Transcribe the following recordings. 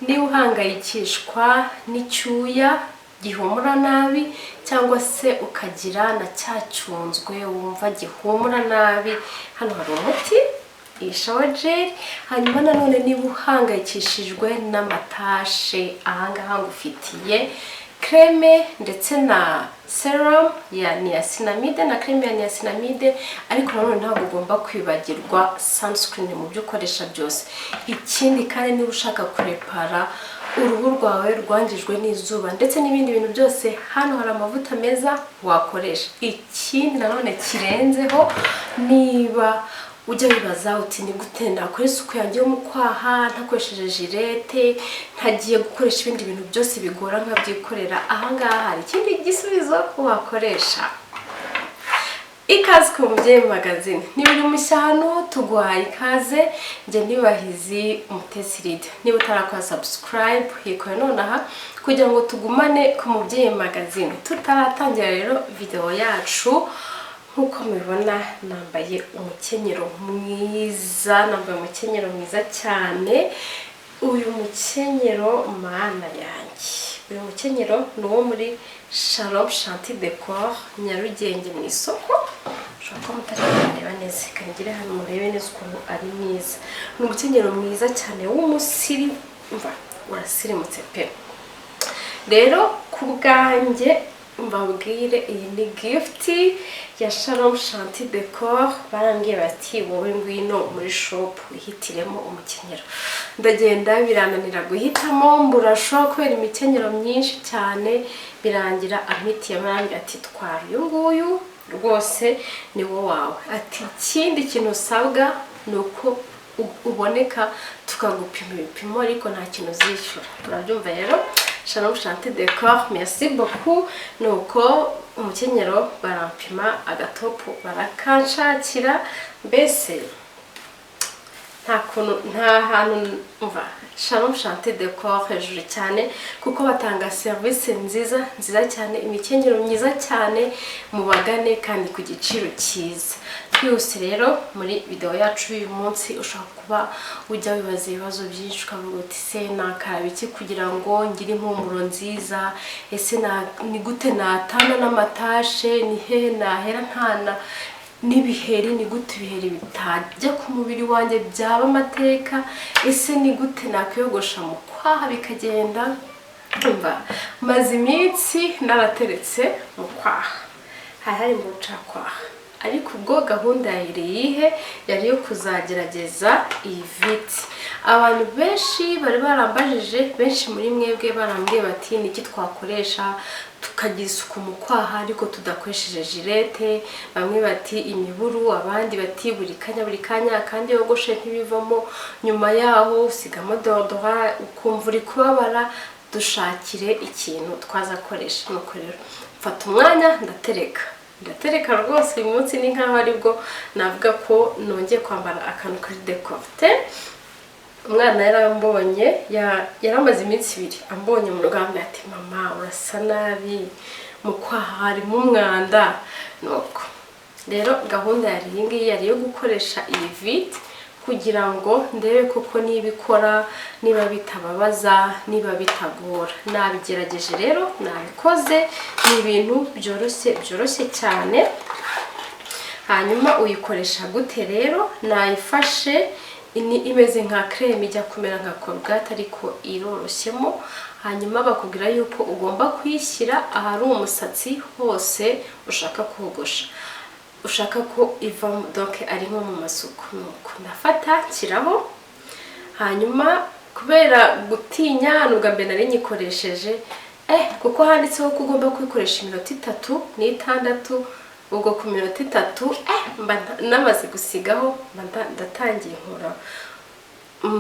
Niba uhangayikishwa n'icyuya gihumura nabi, cyangwa se ukagira na cya cyunzwe wumva gihumura nabi, hano hari umuti, iyi shower gel. Hanyuma nanone niba uhangayikishijwe n'amataches, ahangaha ngufitiye crème ndetse na serum ya niacinamide na crème ya niacinamide. Ariko nanone ntabwo ugomba kwibagirwa sunscreen mu byo ukoresha byose. Ikindi kandi, niba ushaka kurepara uruhu rwawe rwangijwe n'izuba ndetse n'ibindi bintu byose, hano hari amavuta meza wakoresha. Ikindi nanone kirenzeho, niba ujya wibaza uti: "Ni gute nakora isuku yanjye yo mu kwaha ntakoresheje Gillette, ntagiye gukoresha ibindi bintu byose bigora, nkabyikorera?" Ahangaha hari ikindi gisubizo wakoresha. Ikaze ku Mubyeyi Magazine. Niba uri mushya hano, tuguhaye ikaze. Njye nibahizi Umutesi Lida. Niba utarakora subscribe, yikore nonaha kugira ngo tugumane ku Mubyeyi Magazine. Tutaratangira rero video yacu, nk'uko mubibona nambaye umukenyero mwiza, nambaye umukenyero mwiza cyane. Uyu mukenyero, mana yanjye, uyu mukenyero ni uwo muri Shalom Shanti Decor, Nyarugenge mu isoko. Ushobora kuba mutari kureba neza, reka ngire hano murebe neza ukuntu ari mwiza. Ni umukenyero mwiza cyane w'umusirimu, mva urasirimutse pe. Rero ku bwanjye mbabwire, iyi ni gift ya Shalom Shanti Decor. Barambwiye bati: "Wowe ngwino muri shop wihitiremo umukenyero." Ndagenda birananira guhitamo, mbura shop kubera imikenyero myinshi cyane. Birangira ampitiyemo, arambwira ati: "Twara uyu nguyu rwose, ni wo wawe." Ati: "Ikindi kintu usabwa ni uko uboneka tukagupima ibipimo, ariko nta kintu uzishyura." Turabyumva rero, Shalom Shanti Decor, merci beaucoup. Ni uko umukenyero barampima, agatopu barakanshakira, mbese nta kuntu, nta hantu mva. Shalom Shanti Decor hejuru cyane, kuko batanga serivisi nziza nziza cyane, imikenyero myiza cyane. Mubagane kandi ku giciro cyiza. Twihuse rero muri video yacu y'uyu munsi. Ushobora kuba ujya wibaza ibibazo byinshi, ukavuga uti: "Se nakaraba iki kugira ngo ngire impumuro nziza? Ese ni gute natana n'amataches? Ni hehe nahera ntana n'ibiheri? Ni gute ibiheri bitajya ku mubiri wanjye byaba amateka? Ese ni gute nakwiyogosha mu kwaha bikagenda?" Umva, maze iminsi narateretse mu kwaha, hari hari mu rucakwaha, ariko ubwo gahunda yari iyihe? Yari iyo kuzagerageza iyi Veet. Abantu benshi bari barambajije, benshi muri mwebwe barambwiye bati: "Niki twakoresha tukagira isuku mu kwaha ariko tudakoresheje Gillette?" Bamwe bati imiburu, abandi bati buri kanya buri kanya, kandi yogoshe ntibivamo, nyuma yaho usigamo deodorant ukumva uri kubabara, dushakire ikintu twazakoresha. Nuko rero mfata umwanya ndatereka, ndatereka rwose. Uyu munsi ni nkaho aribwo navuga ko nongeye kwambara akantu kari décolleté. Umwana yarambonye, yaramaze iminsi 2 ambonye mu rugamba, ati: "Mama, urasa nabi, mu kwaha harimo umwanda." Nuko rero gahunda yari iyi ngiyi, yari iyo gukoresha iyi Veet kugira ngo ndebe koko niba ikora, niba bitababaza, niba bitagora. Nabigerageje rero, nabikoze, ni ibintu byoroshye, byoroshye cyane. Hanyuma uyikoresha gute rero? Nayifashe, ni imeze nka crème, ijya kumera nka Colgate ariko iroroshyemo. Hanyuma bakubwira yuko ugomba kuyishyira ahari umusatsi hose ushaka kogosha, ushaka ko ivamo, donc ari nko mu masuku. Nuko ndafata nshyiraho. Hanyuma kubera gutinya, ni ubwa mbere nari nyikoresheje, kuko handitseho ko ugomba kuyikoresha iminota 3 n'itandatu. Ubwo ku minota 3 mba namaze gusigaho, mba ndatangiye nkora,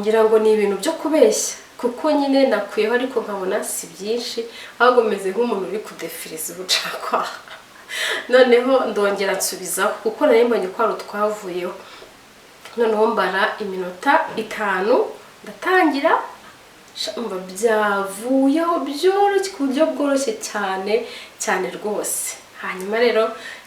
ngira ngo ni ibintu byo kubeshya, kuko nyine nakuyeho ariko nkabona si byinshi, ahubwo meze nk'umuntu uri kudefiriza ubucakwaha. Noneho ndongera nsubizaho, kuko nari mbonye ko hari utwavuyeho. Noneho mbara iminota 5, ndatangira. Umva, byavuyeho byoroshye, ku buryo bworoshye cyane cyane rwose. Hanyuma rero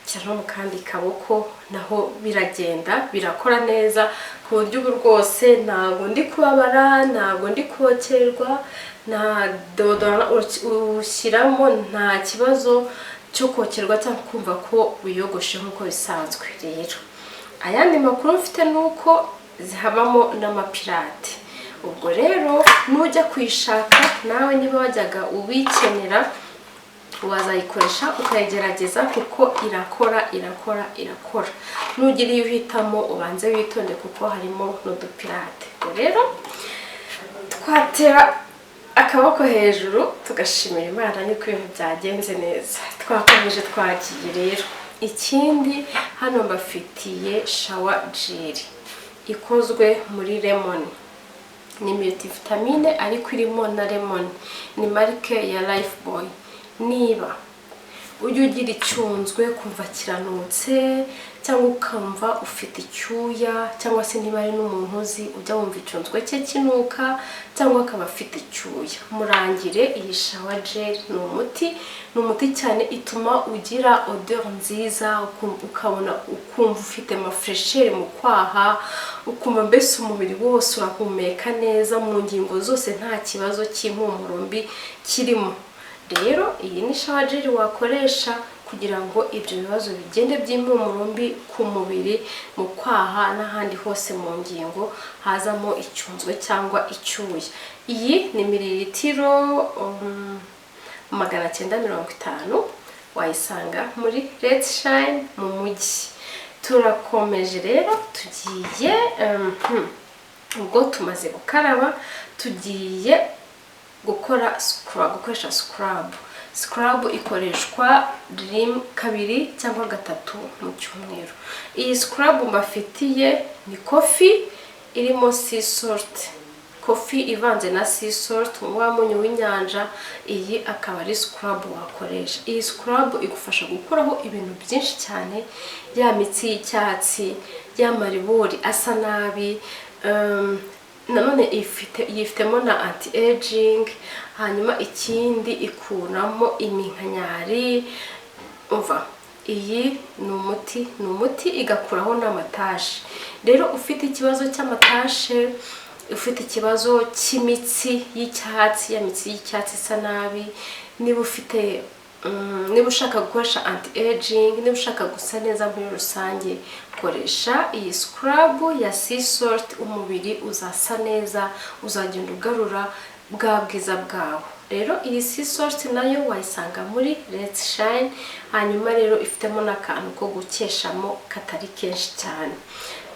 Shyira no mu kandi kaboko, naho biragenda birakora neza, ku buryo ubu rwose ntabwo ndi kubabara, ntabwo ndi kokerwa. Nta deodorant ushyiramo, nta kibazo cyo kokerwa cyangwa kumva ko wiyogoshe nk'uko bisanzwe. Rero ayandi makuru mfite ni uko habamo n'amapirate. Ubwo rero nujya kuyishaka nawe, niba wajyaga ubikenera, wazayikoresha ukayigerageza, kuko irakora, irakora, irakora. Nugira iyo uhitamo, ubanze witonde kuko harimo n'udupirate. Ubwo rero twatera akaboko hejuru tugashimira Imana yuko ibintu byagenze neza. Twakomeje, twagiye. Rero ikindi hano mbafitiye shower gel ikozwe muri lemon. Ni multivitamine ariko irimo na lemon. Ni marque ya Lifebuoy. Niba ujya ugira icyunzwe, kumva kiranutse, cyangwa ukumva ufite icyuya, cyangwa se niba ari n'umuntu uzi ujya wumva icyunzwe cye kinuka cyangwa akaba afite icyuya, murangire iyi shower gel. Ni umuti, ni umuti cyane. Ituma ugira odeur nziza, ukabona ukumva ufite amafraîcheur mu kwaha, ukumva mbese umubiri wose urahumeka neza, mu ngingo zose nta kibazo cy'impumuro mbi kirimo. Rero iyi ni shower gel wakoresha kugira ngo ibyo bibazo bigende by'impumuro mbi ku mubiri, mu kwaha n'ahandi hose mu ngingo hazamo icyunzwe cyangwa icyuya. Iyi ni mililitiro 950, wayisanga muri Let's Shine mu mujyi. Turakomeje rero, tugiye ubwo tumaze gukaraba, tugiye gukora scrub, gukoresha scrub. Scrub ikoreshwa rimwe, kabiri cyangwa gatatu mu cyumweru. Iyi scrub mbafitiye ni coffee irimo sea salt, coffee ivanze na sea salt, wa munyu w'inyanja. Iyi akaba ari scrub wakoresha. Iyi scrub igufasha gukuraho ibintu byinshi cyane, ya mitsi y'icyatsi, ya maribori asa nabi. Nanone ifite, yifitemo na anti aging. Hanyuma ikindi, ikuramo iminkanyari. Umva, iyi ni umuti, ni umuti, igakuraho n'amataches. Rero ufite ikibazo cy'amataches, ufite ikibazo cy'imitsi y'icyatsi, ya mitsi y'icyatsi isa nabi, niba ufite niba ushaka gukoresha anti aging, niba ushaka gusa neza muri rusange, koresha iyi scrub ya sea salt. Umubiri uzasa neza, uzagenda ugarura bwa bwiza bwawe. Rero iyi sea salt nayo wayisanga muri Let's Shine. Hanyuma rero ifitemo n'akantu ko gukeshamo katari kenshi cyane.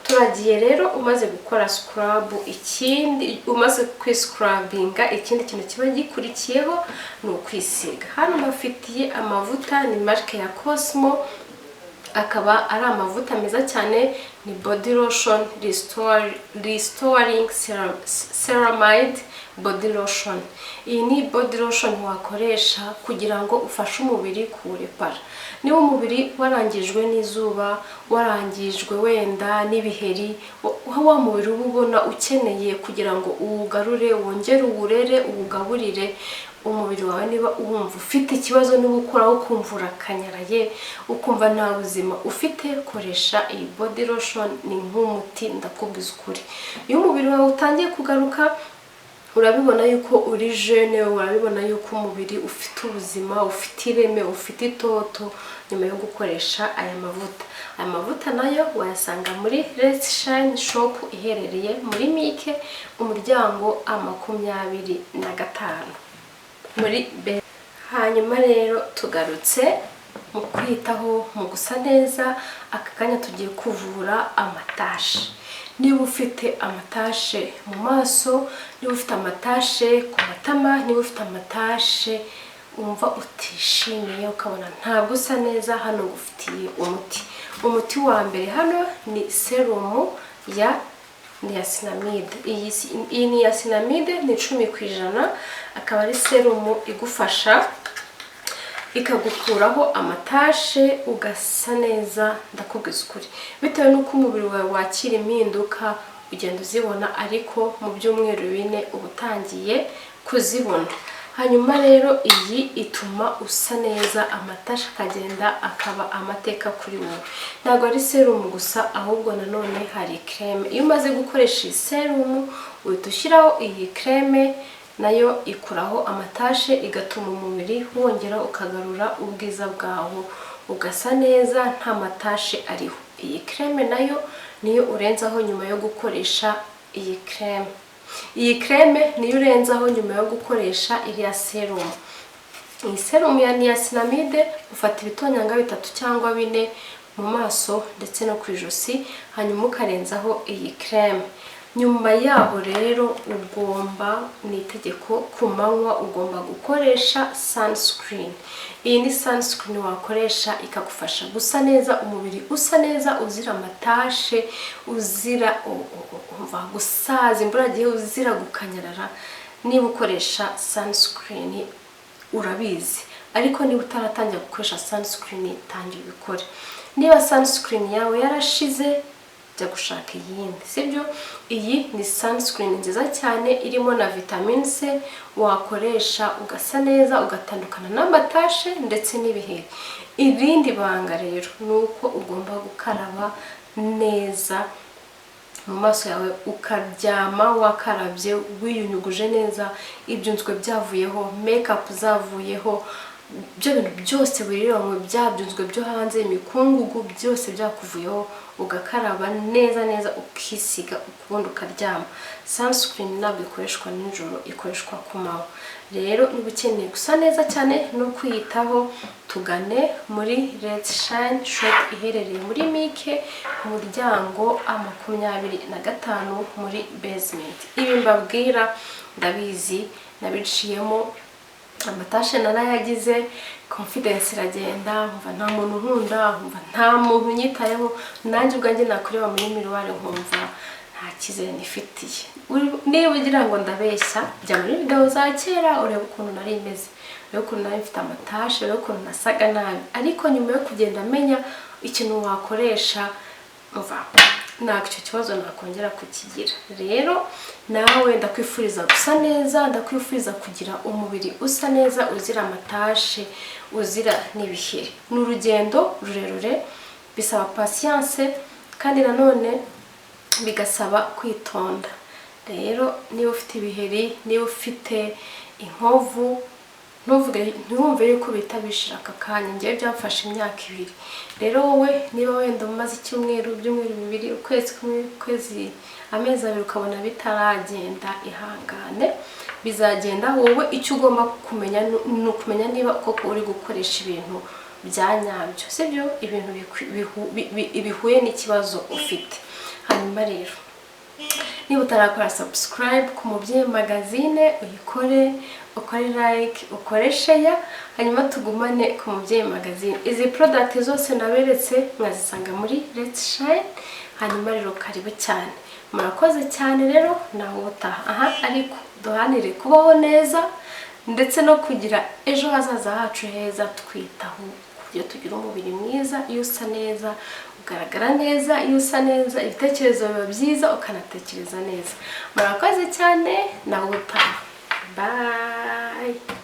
Turagiye rero, umaze gukora scrub, ikindi umaze kwiscrubinga, ikindi kintu kiba gikurikiyeho ni ukwisiga. Hano mbafitiye amavuta, ni marque ya Cosmo, akaba ari amavuta meza cyane. Ni body lotion, restoring ceramide body lotion. Iyi ni body lotion wakoresha kugira ngo ufashe umubiri kuwurepara. Niba umubiri warangijwe n'izuba, warangijwe wenda n'ibiheri, wa mubiri uba ubona ukeneye kugira ngo uwugarure, wongere uwurere, uwugaburire umubiri wawe. Niba wumva ufite ikibazo, niba ukoraho ukumva urakanyaraye, ukumva nta buzima ufite, koresha iyi body lotion. Ni nk'umuti, ndakubwiza ukuri. Iyo umubiri wawe utangiye kugaruka, urabibona yuko uri jeune, urabibona yuko umubiri ufite ubuzima, ufite ireme, ufite itoto nyuma yo gukoresha aya mavuta. Aya mavuta nayo wayasanga muri Let's Shine Shop iherereye muri Mike, umuryango A 25 muri B. Hanyuma rero tugarutse mu kwitaho, mu gusa neza. Aka kanya tugiye kuvura amataches. Niba ufite amataches mu maso, niba ufite amataches ku matama, niba ufite amataches wumva utishimiye, ukabona ntabwo usa neza, hano ngufitiye umuti. Umuti wa mbere hano ni serum ya niacinamide. Iyi niacinamide ni 10%, akaba ari serum igufasha ikagukuraho amataches ugasa neza. Ndakubwiza ukuri, bitewe n'uko umubiri wawe wakira impinduka, ugenda uzibona, ariko mu byumweru 4 uba utangiye kuzibona. Hanyuma rero iyi ituma usa neza, amatashi akagenda akaba amateka kuri wowe. Ntabwo ari serum gusa, ahubwo nanone hari crème. Iyo umaze gukoresha iyi serum, uhita ushyiraho iyi crème, nayo ikuraho amatashe, igatuma umubiri wongera ukagarura ubwiza bwawo, ugasa neza nta matashe ariho. Iyi crème nayo niyo urenzaho nyuma yo gukoresha iyi crème. Iyi crème niyo urenzaho nyuma yo gukoresha iriya serum. Iyi serum ya niacinamide, ufata ibitonyanga bitatu cyangwa bine mu maso ndetse no ku ijosi, hanyuma ukarenzaho iyi crème. Nyuma yaho rero ugomba, ni itegeko, ku manywa ugomba gukoresha sunscreen. Iyi ni sunscreen wakoresha ikagufasha gusa neza, umubiri usa neza, uzira amatashe, uzira umva gusaza imburagihe, uzira gukanyarara. Niba ukoresha sunscreen urabizi, ariko niba utaratangira gukoresha sunscreen, tangira ubikore. Niba sunscreen yawe yarashize, jya gushaka iyindi, sibyo? Iyi ni sunscreen nziza cyane irimo na vitamine C, wakoresha ugasa neza, ugatandukana n'amatashe ndetse n'ibiheri. Irindi banga rero ni uko ugomba gukaraba neza mu maso yawe, ukaryama wakarabye, wiyunyuguje neza, ibyunzwe byavuyeho, makeup zavuyeho, ibyo bintu byose wiriranywe, byabyunzwe byo hanze, imikungugu, byose byakuvuyeho, ugakaraba neza neza, ukisiga, ubundi ukaryama. Sunscreen ntabwo ikoreshwa nijoro, ikoreshwa ku manywa. Rero niba ukeneye gusa neza cyane no kwiyitaho, tugane muri Let's Shine Shop iherereye muri Mike, ku muryango A 25 muri basement. Ibi mbabwira ndabizi, nabiciyemo. Amatashe narayagize, confidence iragenda, nkumva nta muntu nkunda, nkumva nta muntu unyitayeho. Nanjye ubwanjye nakureba muri miroir nkumva nta cyizere nifitiye. Niba ugira ngo ndabeshya, jya muri video za kera urebe ukuntu nari meze, urebe ukuntu nari mfite amatashe, urebe ukuntu nasaga nabi. Ariko nyuma yo kugenda menya ikintu wakoresha, umva, ntabwo icyo kibazo nakongera kukigira. Rero nawe ndakwifuriza gusa neza, ndakwifuriza kugira umubiri usa neza, uzira amatashe, uzira n'ibiheri. Ni urugendo rurerure, bisaba patience, kandi nanone bigasaba kwitonda. Rero niba ufite ibiheri, niba ufite inkovu, ntuvuge, ntiwumve yuko bihita bishira aka kanya. Ngewe byamfashe imyaka 2. Rero wowe niba wenda umaze icyumweru, ibyumweru 2, ukwezi kumwe, ukwezi, amezi 2, ukabona bitaragenda, ihangane, bizagenda. Wowe icyo ugomba kumenya ni ukumenya niba koko uri gukoresha ibintu bya nyabyo, sibyo? Ibintu bihuye n'ikibazo ufite. Hanyuma rero niba utarakora subscribe ku Mubyeyi Magazine, uyikore, ukore like, ukore share, hanyuma tugumane ku Mubyeyi Magazine. Izi product zose naberetse mwazisanga muri Let's Shine. Hanyuma rero karibu cyane, murakoze cyane. Rero nawe ubutaha. Aha ariko duhanire kubaho neza ndetse no kugira ejo hazaza hacu heza, twitaho kugira tugira umubiri mwiza. Iyo usa neza ugaragara neza, iyo usa neza ibitekerezo biba byiza, ukanatekereza neza. Murakoze cyane, nawe ubutaha. Bye.